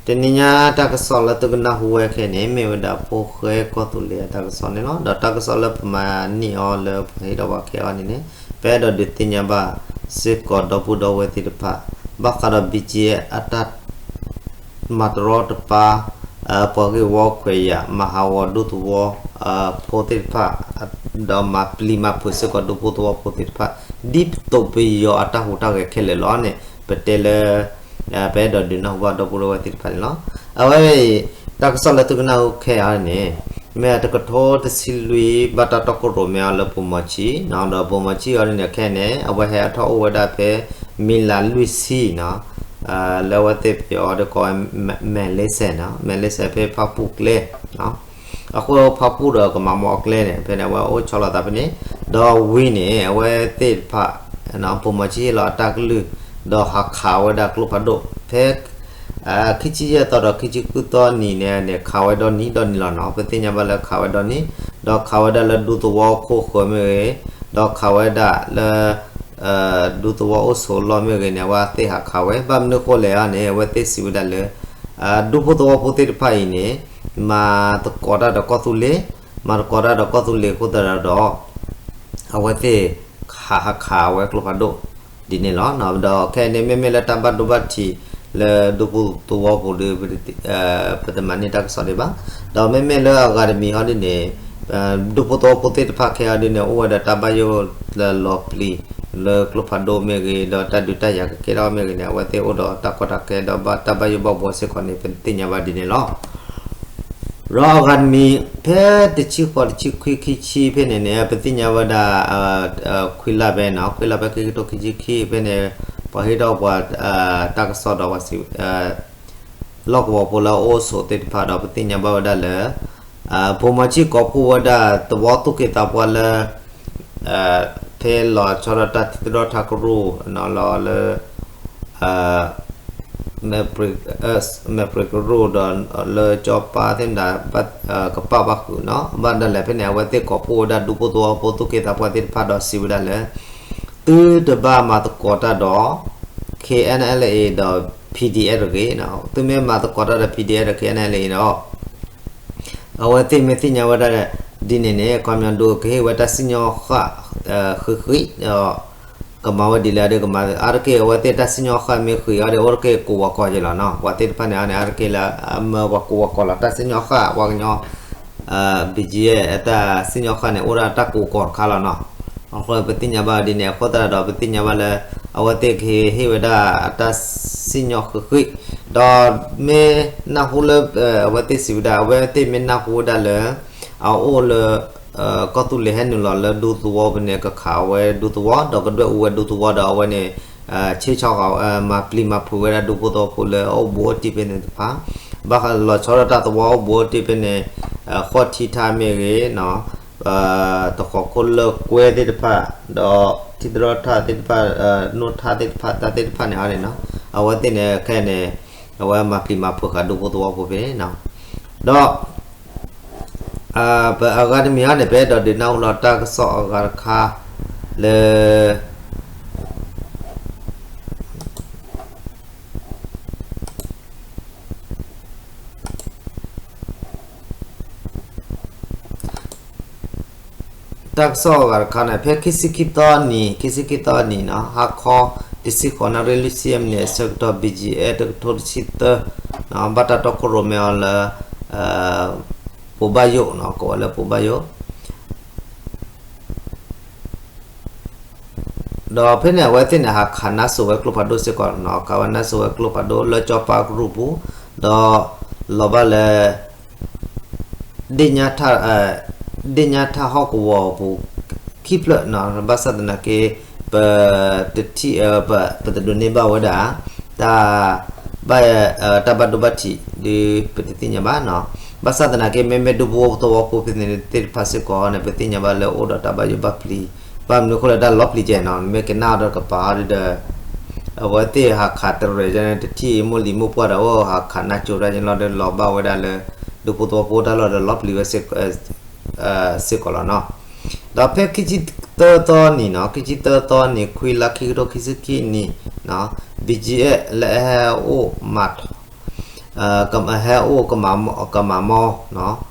တနံၤညါတၢ်ကစီၣ်လၢသုကနၢ်ဟူဝဲခဲအံၤန့ၣ် မ့ၢ်ဝဲဒၣ်ဖိဃဲကီၢ်သူလ့ၤအတၢ်ကစီၣ်န့ၣ်လီၤ. ဒီးတၢ်ကစီၣ်လၢပမၤန့ၢ်အီၤလၢပှၤဟ့ၣ်ဒီးပှၤခဲအံၤန့ၣ်န့ၣ် ပအဲၣ်ဒိးဒုးသ့ၣ်ညါဘၣ်စ့ၢ်ကီးဒီပုၢ်ဒီဝဲၢ်သ့ၣ်တဖၣ် ဘၣ်ဃးဒီး ဘံၣ်ကၠံအဲၣ် အတၢ် မၤတရီတပါ ပှၤဂ့ၢ်ဝီခွဲးယာ် မၤဟးဂီၤဒူသဝီ ဖိသ့ၣ်တဖၣ် ဒီးမၤပျံၤမၤဖုးစ့ၢ်ကီးဒူဖိသဝီဖိသ့ၣ်တဖၣ် ဒ်ပသိးပယီၤအတၢ်ဟူးတၢ်ဂဲၤခဲလၢာ်လီၤန့ၣ် ပတဲလၢ ပအဲၣ်ဒိးဒုးနၢ်ဟူဘၣ်ဒီပုၢ်ဒီဝဲၢ်သ့ၣ်တဖၣ်န့ၣ်လီၤ. အဝဲအံၤ တၢ်ကစီၣ်လၢသုကနၢ်ဟူခဲအံၤန့ၣ် မ့ၢ်တကထိတဆံလွံၢ် ဘၣ်တၢ်တီခိၣ်ရိၣ်မဲအီၤလၢပိာ်မီၤဆံး ဒီးပိာ်မီၤဆံးအီၤဒ်န့ၣ်ခဲအံၤန့ၣ် အဝဲဟဲထီၣ်အိၣ်ဝဲဒၣ်ဖဲ မံၤလးလွံၢ်ဆံနီၤ လၢအဝဲသ့ၣ်ပယီၤအီၤဒီးကိးဝဲ မဲာ်လ့စဲးနီၤ မဲာ်လ့စဲးဖဲဖၣ်ပူၣ်ကျဲ အဃိဖၣ်ပူၣ်ဒီးကမၤမီၢ်အကျဲန့ၣ် ဖဲန့ၣ် အဝဲအိၣ်ဆီလီၤသးဖဲန့ၣ် ဒီးဝံၤန့ၣ် အဝဲသ့ၣ်တဖၣ် ပိာ်မီၤဆံးဟ့ၣ်လီၤအတၢ်ကလုၢ် ဒီးဟးခးဝဲဒၣ်ကျိဖးဒိၣ် ဖဲ ခံဆံယဲၢ်သီဒီးခံဆံဃုသီနံၤန့ၣ်န့ၣ် ခးဝဲဒီနံၤဒီနံၤလီၤနီၤ ပသ့ၣ်ညါဘၣ်လၢခးဝဲဒီနံၤ ဒီးခးဝဲဒၣ်လၢဒူသဝီခိၣ်ဃၢၤမ့ၢ်ဂ့ၤ ဒီးခးဝဲဒၣ်လၢ ဒူသဝီအိၣ်ဆိးလီၢ်မ့ၢ်ဂ့ၤန့ၣ် အဝဲသ့ၣ်ဟးခးဝဲ ဘၣ်မနုၤဃိလဲၣ်န့ၣ် အဝဲသ့ၣ်စံးဝဲဒၣ်လၢ ဒူဖိသဝီဖိသ့ၣ်တဖၣ်အံၤန့ၣ် မၤသကိးတၢ်ဒီးကီၢ်သူလ့ၤ မၤသကိးတၢ်ဒီးကီၢ်သူလ့ၤအဃိသတးဒီး အဝဲသ့ၣ်ဟးခးဝဲကျိဖးဒိၣ်ဒ်န့ၣ်လီၤ. ဒီးခဲအံၤန့ၣ် မ့မ့ၢ်လၢတၢ်ဘၣ်ဒိဘၣ်ထံး လၢဒူဖိသဝီဖိဒီး ပတမၤန့ၢ်တၢ်ကစီၣ်ဒံးဘၣ်. ဒီးမ့မ့ၢ်လၢအဂၤတမံၤဟီဒ်န့ၣ် ဒူဖိသဝီဖိသ့ၣ်တဖၣ်ခဲအံၤဒ်န့ၣ် အိၣ်ဝဲဒီးတၢ်ဘၣ်ယိၣ်လၢလီၤပျံၤ လၢကျိဖးဒိၣ်မ့ၢ်ဂ့ၤ ဒီးတၢ်ဒုးတၢ်ယၤကကဲထီၣ်မ့ၢ်ဂ့ၤန့ၣ် အဝဲသ့ၣ်အိၣ်ဒီးတၢ်ကီတၢ်ခဲဒီးဘၣ်တၢ်ဘၣ်ယိၣ်ဘၣ်ဘှီစ့ၢ်ကီးန့ၣ် ပသ့ၣ်ညါဘၣ်ဒ်န့ၣ်လီၤ. ဒီးအဂၤတမံၤ ဖဲတဆံဃိးတဆံခွံခံဆံဖဲန့ၣ်န့ၣ် ပသ့ၣ်ညါဝဲဒၣ် ခွံလါဖဲနီၤ ခွံလါဖဲခံကထိခံဆံခံဖဲန့ၣ် ပှၤဟ့ၣ်ထီၣ်ပှၤ တၢ်ကစီၣ်ဒီးပှၤစံး လီၢ်ကဝီၤဖိလၢအအိၣ်ဆိးသ့ၣ်တဖၣ်ဒီး ပသ့ၣ်ညါဘၣ်ဝဲဒၣ်လၢ ပိာ်မီၤဆံးကိးဖှိၣ်ဝဲဒၣ်သဝီသူၣ်က့သးပှၢ်လၢ ဖဲလီၤဆီဒၣ်တၢ်ထံသဒီၣ်ထၣ်ကရူၢ်နီၤလီၤလၢ မဲာ်ပြံးကရူၢ်ဒီးလၢကၠီပၤသ့ၣ်မတၤ ကပာ်ဘၣ်ဃုာ်နီၤ ဘၣ်ဒၣ်လဲာ်ဖဲန့ၣ် အဝဲသ့ၣ်ကိးဖှိၣ်ဝဲဒၣ်ဒူဖိသဝီဖိသူၣ်က့သးပှၢ်သ့ၣ်တဖၣ်ဒီးစံးဝဲဒၣ်လၢ သုတဘၣ်မၤသကိးတၢ်ဒီး K N L A ဒီး P D F တဂ့ၤ, သုမ့ၢ်မၤသကိးတၢ်ဒီး P D F ဒီး K N L A ဒီး အဝဲသ့ၣ်မ့ၢ်သ့ၣ်ညါဝဲဒၣ်ဒ်န့ၣ်န့ၣ် ခီပညီဒိကဟ့ၣ်ဝဲတၢ်စံၣ်ညီၣ်ဃၣ်ဃံးဃံးဒီး ကမၤဝဲဒ်လဲၣ်ဒီးကမၤ အါတက့ၢ်အဝဲသ့ၣ်တၢ်စံၣ်ညီၣ်ဃၣ်မ့ၢ်ဃံးအီၤဒီး အိၣ်တက့ၢ်ကိးဝီၤကီးက့ၤလီၤနီၤ. ပှၤသ့ၣ်တဖၣ်န့ၣ်န့ၣ် အါတက့ၢ်လၢအမၢပှၤကိးဝီၤကီးလီၤ တၢ်စံၣ်ညီၣ်ဃၣ် ပှၤကညီ BGF အတၢ်စံၣ်ညီၣ်ဃၣ်န့ၣ် အိၣ်ဒၣ်တၢ်ကိးကီၤတခါလီၤနီၤ. အဃိပသ့ၣ်ညါဘၣ်ဒ်န့ၣ် အဃိသတးဒီး ပသ့ၣ်ညါဘၣ်လၢ အဝဲသ့ၣ်ကဟ့ၣ်ဝဲဒၣ်အတၢ်စံၣ်ညီၣ်ဃံးဃံး ဒီးမ့ၢ်နၢ်ဟူလၢ အဝဲသ့ၣ်စံးဝဲဒၣ် အဝဲသ့ၣ်မ့ၢ်နၢ်ဟူဝဲဒၣ်လၢ အအိၣ်လၢ ကီၢ်သူလ့ၤဟဲနုာ်လီၤလၢဒူသဝီဖဲန့ၣ် ကခးဝဲဒူသဝီ ဒီးကဒွဲၣ်အူဝဲဒူသဝီဒီးအဝဲန့ၣ် ဆ့ဆီၣ်ဃာ် မၤပျံၤမၤဖုးဝဲဒၣ်ဒူဖိသဝီဖိလၢအအိၣ်ဘူးအိၣ်တံၢ်ဖဲန့ၣ်တဖၣ် ဘၣ်ဃးလီၤဆီဒၣ်တၢ်သဝီအိၣ်ဘူးအိၣ်တံၢ်ဖဲန့ၣ် ဃီၣ်ထံထၣ်မ့ၢ်ဂ့ၤ တဃီၤခိၣ်လၢကွဲသ့ၣ်တဖၣ် ဒီးထံသရီထၣ်သ့ၣ်တဖၣ် နိထၣ်သ့ၣ်တဖၣ် တၢ်သ့ၣ်တဖၣ်န့ၣ်အီၤန့ၣ်နီၤ အဝဲသ့ၣ်န့ၣ်ခဲအံၤန့ၣ် အဝဲမၤပျံၤမၤဖုးဃာ်ဒူဖိသဝီဖိဖဲန့ၣ်နီၤ ဒီး ပအဂၤတမံၤဟီန့ၣ် ပအဲၣ်ဒိးဒုးနၢ်ဟူလီၤတၢ်ကစီၣ်အဂၤတခါလၢ တၢ်ကစီၣ်အဂၤတခါန့ၣ် ဖဲခံဆံခံသီနံၤ ခံဆံခံသီနံၤနီၤ ဟါခီ တဆံဃိးနၣ်ရံၣ်လွံၢ်ဆံမံးနံးအဆၢကတီၢ် ဘံၣ်ကၠံအဲၣ် တကထိတဆံသၢ ဘၣ်တၢ်တီခိၣ်ရိၣ်မဲအီၤလၢ ပိာ်ဘၣ်ယိၣ်နီၤ ကိးဝဲလၢပိာ်ဘၣ်ယိၣ် ဒီးဖဲန့ၣ် အဝဲသ့ၣ်န့ၣ် ဟးခးနါစိၤဝဲကျိဖးဒိၣ်စ့ၢ်ကီးနီၤ ခးဝဲနါစိၤဝဲကျိဖးဒိၣ်လၢကၠီပၤကရူၢ်ပူၤ ဒီးလီၤဘၣ်လၢ ဒ့ၣ်ညါထၣ် ဒ့ၣ်ညါထၣ်ဟီၣ်ကဝီၤပူၤ ခံဖျၢၣ်နီၤ ဘၣ်ဆၣ်သနာ်က့ ပတထံၣ် ပတဒိးန့ၢ်ဘၣ်ဝဲဒၣ် တၢ် ဘၣ် တၢ်ဘၣ်ဒိဘၣ်ထံး ဒ်ပတသ့ၣ်ညါဘၣ်နီၤ ဘၣ်ဆၣ်သနာ်က့ မ့မ့ၢ်ဒူဖိသဝီဖိဖဲန့ၣ်သ့ၣ်တဖၣ်စ့ၢ်ကီးန့ၣ် ပသ့ၣ်ညါဘၣ်လၢအိၣ်ဒီးတၢ်ဘၣ်ယိၣ်ဘၣ်ပျံၤ ဘၣ်မနုၤအဃိလၢတၢ်လီၤပျံၤကဲနီၤ မ့ၢ်ကနၣ်အီၤဒီးကပၤအီၤဒီး အဝဲသ့ၣ်ဟးခးတရဲၣ်န့ၣ် တထံၣ်မိၢ်လံၤမိၢ်ပှၢ်ဒီး အိၣ်ဟးခးနါစိၤတၢ်ယလီၤဒီး လီၤဘၣ်ဝဲဒၣ်လၢ ဒူဖိသဝီဖိတၢ်လီၢ်ဒီးလီၤပျံၤဝဲ စ့ၢ်ကီးလီၤနီၤ. ဒီးဖဲခံဆံသၢသီနံၤနီၤ ခံဆံသၢသီနံၤ ခွံလါ ခံကထိခံဆံခံနံၤ ဘံၣ်ကၠံအဲၣ် လၢအဟဲအိၣ်မၤထီၣ် ဟဲအိၣ်ကမၤမီ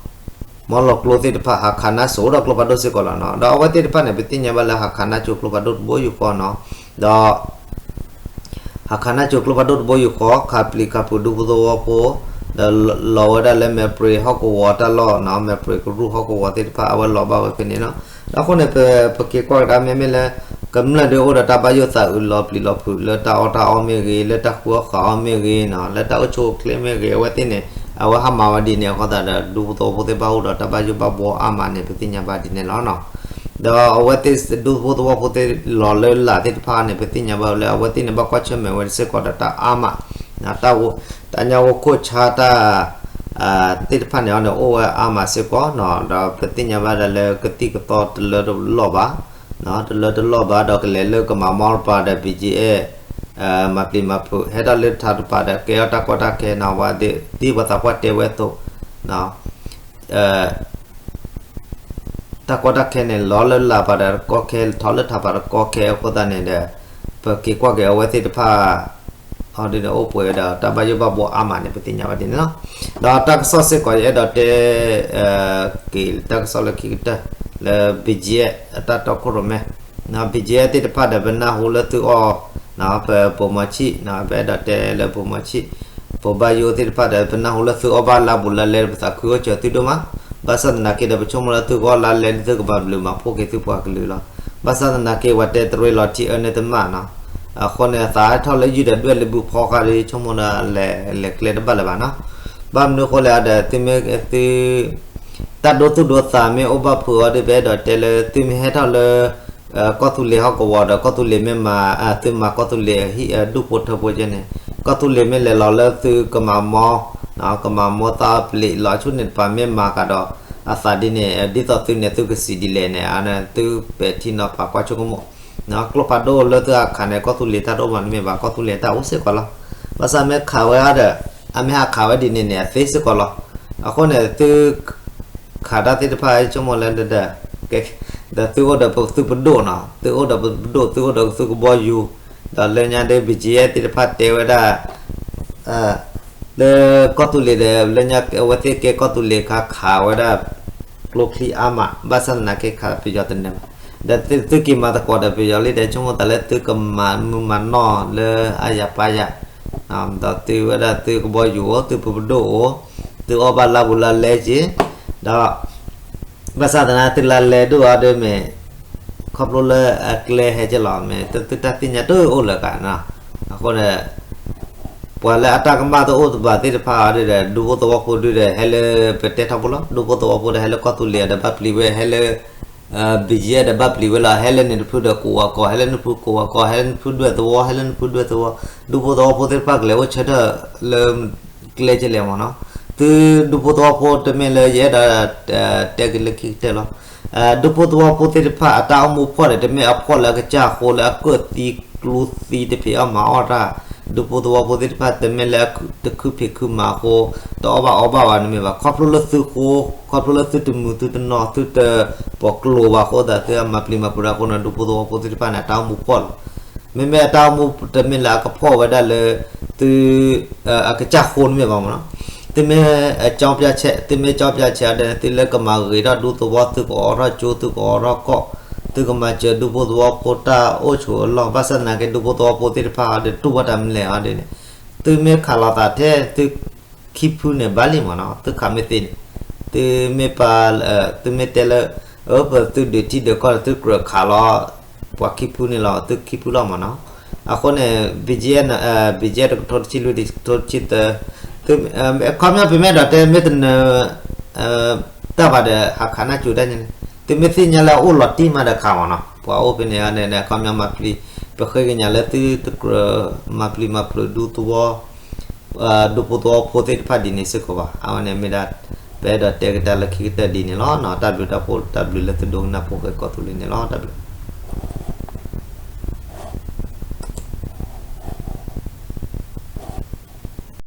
မီလီၤကျိသ့ၣ်တဖၣ် ဟးခးနါစိၤဒီးကျိဖးဒိၣ်စ့ၢ်ကီးလီၤနီၤ. ဒီးအဝဲသ့ၣ်တဖၣ်န့ၣ် ပသ့ၣ်ညါဘၣ်လၢဟးခးနါစိၤကျိဖးဒိၣ်တဘိယူၢ်ဃီနီၤ. ဒီး ဟးခးနါစိၤကျိဖးဒိၣ်တဘိယူၢ်ဃီ ခးပျံၤခးဖုးဒူဖိသဝီဖိ ဒီးလီၤဝဲဒၣ်လၢမဲာ်ပြ့းဟီၣ်ကဝီၤတၢ်လီၢ်နီၤ, မဲာ်ပြ့းကရူၢ်ဟီၣ်ကဝီၤသ့ၣ်တဖၣ် အဝဲလီၤဘၣ်ဝဲဖဲန့ၣ်နီၤ. ဒီးအဃိန့ၣ် ပက့ၤကွၢ်ကဒါမ့မ့ၢ်လၢ ကမျၢၢ်ဒုးအိၣ်ဒီးတၢ်ဘၣ်ယိၣ်သးအုးလီၤပျံၤလီၤဖုး လၢတၢ်အီၣ်တၢ်အီမ့ၢ်ဂ့ၤ, လၢတၢ်ဃုအီၣ်ဃုအီမ့ၢ်ဂ့ၤနီၤ, လၢတၢ်အိၣ်ဆူၣ်အိၣ်ချ့မ့ၢ်ဂ့ၤ အဝဲသ့ၣ်န့ၣ် အဝဲဟးမၤဝဲဒ်န့ၣ်အဃိသတးဒီး ဒူဖိသဝီဖိသ့ၣ်တဖၣ်အိၣ်ဒီးတၢ်ဘၣ်ယိၣ်ဘၣ်ဘှီအါမးန့ၣ် ပသ့ၣ်ညါဘၣ်ဒ်န့ၣ်လီၤနီၤ. ဒီးအဝဲသ့ၣ် ဒူဖိသဝီဖိသ့ၣ်လီၤလၢလာ်သ့ၣ်တဖၣ်န့ၣ် ပသ့ၣ်ညါဘၣ်လၢအဝဲသ့ၣ်န့ၣ် ဘၣ်ကွၢ်ဆၢၣ်မဲာ်ဝဲစ့ၢ်ကီးဒီးတၢ်အါမး, တၢ်ညၣ်ဂိၢ်ခိၣ်ဆါတၢ် သ့ၣ်တဖၣ်န့ၣ်အီၤန့ၣ် အိၣ်ဝဲအါမးစ့ၢ်ကီးနီၤ. ဒီးပသ့ၣ်ညါဘၣ်ဒၣ်လၢကသံၣ်ကသီတလၢတလီၢ်ဘၣ်, တလၢတလီၢ်ဘၣ် ဒီးကလဲၤလၢကမၤမီတပၤဒီး ဘံၣ်ကၠံအဲၣ် မၤပျံၤမၤဖုး ဟဲထီၣ်လၢထးတပၤဒီးကဲထီၣ်တၢ်ကီတၢ်ခဲနီၤ, ဝဲဒ်ပှၤသးပှၢ်တဲဝဲအသိး တၢ်ကီတၢ်ခဲန့ၣ် လီၤလၢလာ်ပၤဒီးတကီခဲ, ထီၣ်လၢထးပၤတကီခဲအဃိသတးန့ၣ်ဒီး ပက့ၤကွၢ်က့ၤအဝဲသ့ၣ်တဖၣ် အီၤဒ်န့ၣ် အိၣ်ပှဲၤဝဲဒီးတၢ်ဘၣ်ယိၣ်ဘၣ်ဘှီအါမးန့ၣ် ပသ့ၣ်ညါဘၣ်ဒ်န့ၣ်လီၤ. ဒီးတၢ်ကစီၣ်စ့ၢ်ကီး ယအဲၣ်ဒိးတဲ က့ၤတၢ်ကစီၣ်လၢခံကတၢၢ် လၢ ဘံၣ်ကၠံအဲၣ် အတၢ်တီခိၣ်ရိၣ်မဲ ဘံၣ်ကၠံအဲၣ်သ့ၣ်တဖၣ်ဒီး ပနၢ်ဟူလၢသုအီၣ် ပပိာ်မီၤဆံၣ် ပအဲၣ်ဒိးတဲလၢပိာ်မီၤဆံၣ် ပိာ်ဘါယိသ့ၣ်တဖၣ်ဒီး ပနၢ်ဟူလၢသုအီၣ်ဘၣ်လါဘူးလါလဲဒီး ပသးခုအိၣ်စၢၤသုဒိၣ်မး, ဘၣ်ဆၣ်သနာ်က့ဒီး ပဆိကမိၣ်လၢသုကအီၣ်လါလဲဒီး သုကမၤဘျုးမၤဖှိၣ်က့ၤသုပှၤကလုာ်လီၤ. ဘၣ်ဆၣ်သနာ်က့ ပှၤတဲတရ့လီၤထံအၢန့ၢ်တမၣ်နီၤ, အဃိန့ၣ် အသးဟဲထီၣ်လၢယုၢ်ဒီးဒွဲၣ်လၢဘုဖီဃါဒီး ဆိကမိၣ်ဒီး လဲၤကျဲတဘၣ်လၢၤဘၣ်နီၤ. ဘၣ်မနုၤအဃိလဲၣ်ဒီး သုမ့ၢ်သု တၢ်ဒိသူၣ်ဒိသးမ့ၢ်အိၣ်ဘၣ်ဖုးအီၤဒီး ပအဲၣ်ဒိးတဲလၢ သုမ့ၢ်ဟဲထီၣ်လၢ ကီၢ်သူလ့ၤဟီၣ်ကဝီၤဒီး ကီၢ်သူလ့ၤမ့ၢ်မၤ သုမၤကီၢ်သူလ့ၤအဟံၣ်ဒူၣ်ဖိထၢဖိကဲန့ၣ်, ကီၢ်သူလ့ၤမ့ၢ်လဲၤလီၤလၢသုကမၤမီ ကမၤမီသးပျံၤလီၤဆူန့ၣ်တပၤမ့ၢ်မၤကဒီး အသးဒ်န့ၣ် ဒ်သိးသုန့ၣ် သုကစံးဒ်လဲၣ်န့ၣ် အန့ၣ် သုပဲာ်ထံနီၤဖးကွၢ်ဆိကမိၣ် ကျိဖးဒိၣ်လၢသုဟးခးန့ၣ် ကီၢ်သူလ့ၤတၢ်တအိၣ်ဘၣ်န့ၣ်မ့ၢ်ဘၣ် ကီၢ်သူလ့ၤတၢ်အိၣ်စ့ၢ်ကီးလီၤ. ဘၣ်ဆၣ်မ့ၢ်ခးဝဲအါဒီး အမ့ၢ်ဟးခးဝဲဒ်န့ၣ်န့ၣ် အသ့စ့ၢ်ကီးလီၤ. အဃိန့ၣ် သု ခးတၢ်သ့ၣ်တဖၣ် ဆိကမိၣ်လၢ ဒီးသုအိၣ်ဒီးသုပဒိၣ်နီၤ, သုအိၣ်ဒီးပဒိၣ် သုအိၣ်ဒီးသုကဘီယူၤ, ဒီးလၢညါဒီး ဘံၣ်ကၠံအဲၣ်သ့ၣ်တဖၣ်တဲဝဲဒၣ် လၢကီၢ်သူလ့ၤဒီး လၢညါအဝဲသ့ၣ်ကဲကီၢ်သူလ့ၤခါခးဝဲဒၣ် ကျိချံအါမး ဘၣ်ဆၣ်သနာ်က့ခးပယီၤတနၢၤဘၣ်, ဒီးသုက့ၤမၤသကိးဒီးပယီၤလံဒီး ဆိကမိၣ်သးလၢသုကမၤမုာ်မၤနီၢ်လၢအယၤပာ်ယၤ ဒီးသုဝဲဒၣ်သုကဘီယူၤအိၣ် သုပဒိၣ်အိၣ် သုအီၣ်ဘၣ်လါဘူးလါလဲက့ၤ, ဒီး ဘၣ်ဆၣ်သနာ်က့သုလါလဲဒိၣ်အီၤဒီးမ့ၢ် ခီဖျိလၢအကျဲဟဲက့ၤလီၤ မ့ၢ်သုတၢ်သ့ၣ်ညါတအိၣ်လၢၤကနီၤ, အဃိန့ၣ် ပှၤလၢအတၢ်ကမၣ်တအိၣ်တဘၣ်သ့ၣ်တဖၣ်အီၤဒီး ဒူဖိသဝီဖိဒုဒီး ဟဲလၢပတဲထီဘိလီၤ ဒူဖိသဝီဖိဒီး ဟဲလၢကီၢ်သူလ့ၤဒီးဘၣ်ပျံၤဝဲ ဟဲလၢ ဘံၣ်ကၠံအဲၣ်ဒီးဘၣ်ပျံၤဝဲလီၤ ဟဲလၢန့ၣ်တဖုဒီးကိးဂၤကိး ဟဲလၢန့ၣ်တဖုကိးဂၤကိး ဟဲလၢန့ၣ်တဖုဒွဲၣ်သဝီ ဟဲလၢန့ၣ်တဖုဒွဲၣ်သဝီ, ဒူဖိသဝီဖိသ့ၣ်တဖၣ်ကလဲၤအိၣ်ဆၢထၢၣ်လၢ ကျဲကလဲၣ်မ့ၢ်နီၤ, သုဒူဖိသဝီဖိတမ့ၢ်လၢယအဲၣ်ဒိး တဲက့ၤလၢခံကတၢၢ်လီၤ. ဒူဖိသဝီဖိသ့ၣ်တဖၣ်အတၢ်အိၣ်မူဖှီၣ်န့ၣ် တမ့ၢ်အဖှီၣ်လၢအကစၢ်အဃိလၢအကၢၣ်သံကျူသံတဖံးအီၣ်မၤအီၣ်တၢ်, ဒူဖိသဝီဖိသ့ၣ်တဖၣ် တမ့ၢ်လၢတခုဖံးခုမၤအဃိ တအီၣ်ဘၣ်အီဘၣ်ဘၣ်န့ၣ်မ့ၢ်ဘၣ် ခီဖျိလၢသုဃိ ခီဖျိလၢသုတမုာ်သုတနီၢ် သုတပိာ်ကျိၤဘၣ်အဃိသတး သုမၤပျံၤမၤဖုးတၢ်အဃိန့ၣ် ဒူဖိသဝီဖိသ့ၣ်တဖၣ်န့ၣ် အတၢ်အိၣ်မူဖှီၣ်လီၤ. မ့မ့ၢ်အတၢ်အိၣ်မူတမ့ၢ်လၢအကဖှီၣ်ဝဲဒၣ်လၢ သု အကစၢ်ဃိန့ၣ်မ့ၢ်ဘၣ်မ့ၢ်နီၤ, သုမ့ၢ်ကၠီပၠးဆဲး သုမ့ၢ်ကၠီပၠးဆဲးအီၤဒီး သုလၢကမၤဂ့ၤထီၣ်ဒူသဝီ သုကအိးထီၣ်ကၠိ သုကအိးထီၣ်ကီၢ် သုကမၤစၢၤဒူဖိသဝီဖိတၢ်အိၣ်ဆိးအလီၢ် ဘၣ်ဆၣ်သနာ်က့ ဒူဖိသဝီဖိသ့ၣ်တဖၣ်အီၤဒီး တူၢ်ဘၣ်တၢ်မနုၤလဲၣ်အီၤဒ်န့ၣ် သုမ့ၢ်ခးလိာ်သးထဲသုခံဖုန့ၣ်ဘၣ်လံမ့ၢ်နီၤ, သုခးမ့ၢ်သ့န့ၣ် သုမ့ၢ်ပာ် သုမ့ၢ်တဲလၢ အၢ ပသုဒုးထံဒုးကီၢ်ဒီး သုကြၢးခးလီၤ ပှၤခံဖုန့ၣ်လီၤ သုခံဖုလီၤမ့ၢ်နီၤ. အဃိန့ၣ် ဘံၣ်ကၠံအဲၣ် ဘံၣ်ကၠံအဲၣ်တကထိတဆံလွံၢ် တကထိတဆံသၢ ခီပညီပမ့ၢ်အဲၣ်ဒိးတဲမ့ၢ်တနၢၤ တၢ်ဘၣ်ဒီး ဟးခးနၢ်စူၤတၢ်န့ၣ် သုမ့ၢ်သ့ၣ်ညါလၢအအိၣ်လီၤတံၢ်မးဒီးခးမ့ၢ်နီၤ, ပှၤအိၣ်ဖဲန့ၣ်န့ၣ် ခီပညီမၤပျံၤ ပဃ့ကညးလၢသုတကြၢးမၤပျံၤမၤဖုးဒူသဝီ ဒူဖိသဝီဖိသ့ၣ်တဖၣ်ဒ်န့ၣ်စ့ၢ်ကီးဘၣ်. အဝဲန့ၣ်မ့ၢ်ဒၣ် ပအဲၣ်ဒိးတဲကဒါလၢခံကတၢၢ်ဒ်န့ၣ်လီၤ. တၢ်ဘျုးတၢ်ဖှိၣ် တၢ်ဘျုးလၢသုဒိကနၣ်ဖိဃဲကိးသူလ့ၤန့ၣ်လီၤ. တၢ်ဘျုး